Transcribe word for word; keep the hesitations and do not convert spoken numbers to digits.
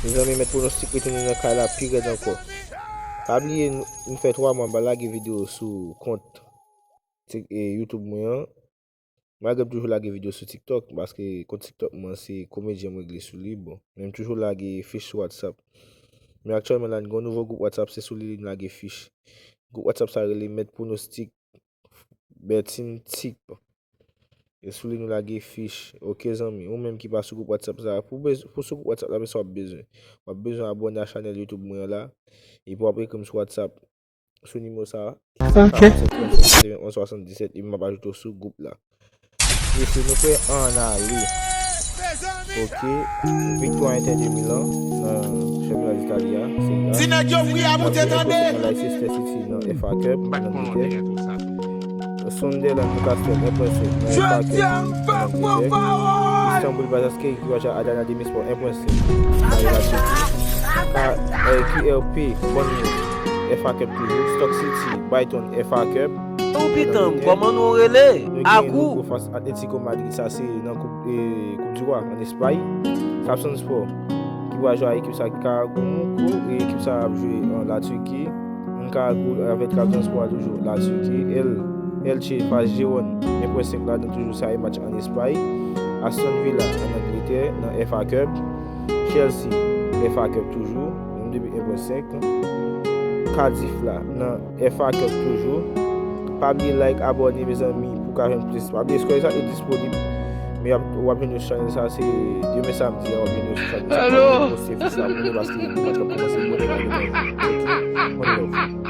Mezanmi, Mèt Pwonostik retounen nan kay la pi rèd ankò. Pa bliye, nou, nou fè twa mwa m pa lage videyo sou kont Tik- e, YouTube mwen an. Malgre m toujou lage videyo sou TikTok, paske kont TikTok mwen se komedyen m regle sou li, bon. Men m toujou lage fich sou WhatsApp. Men aktyèlman la, n gen yon nouvo gwoup WhatsApp, se sou li nou lage fich. Gwoup WhatsApp sa rele Mèt Pwonostik Betting Tip. E sou li nou lage fich. Oke, zanmi, ou menm ki pa sou gwoup WhatsApp sa, pou, bez- pou sou gwoup WhatsApp la, men sa w ap bezwen. W ap bezwen abòne a chanèl YouTube mwen an la. Epi w ap ekri m sou WhatsApp, sou nimewo sa a. Ok. Karannsèt trannsenk katrevenn onz swasanndisèt, epi m ap ajoute w sou gwoup la. Mesye, nou prè ann ale. Ok. Viktwa Inter de Milan nan chanpyona Itali a, Serie A. Ti nèg yo, wi, a moute, tande. Nan Leicester City nan F A Cup, nan Angletè. Sunderland Newcastle, en pwen senk nan F A Cup, nan Angletè. Istanbul Başakşehir ki va jwe Adana Demirspor, en pwen senk nan Real Madrid. Ka- eh, Q R P, Bournemouth, F A Cup toujou. Stoke City, Brighton, F A Cup. Ou pitan m, kòman nou rele? Nou genyen Agou. Nou gwo fas Atletico Madrid, sa se nan koup, eh, Koup di Wa, ann Espay. Trabzonspor, ki va jwe a ekip sa ki ka gwo, e ekip sa ap jwe an La Turki. N ka gwo avèk Trabzonspor toujou, La Turki. El, Elche fas Gérone, en pwen senk ladan toujou, sa e match ann Espay. Aston Villa ann Angletè, nan F A Cup. Chelsea, F A Cup toujou, menm depi en pwen senk. Cardiff la, nan F A Cup toujou. Pa bliye like, abòne, mezanmi, pou ka jwenn plis. Pa bliye, score exact yo disponib. Men w ap, w ap jwenn yo sou chanèl sa, se demen samdi a, w ap jwenn yo sou chanèl sa. Poste fich la pou nou, paske nou mèt ap kòmanse bonè la demen. Ok? One love.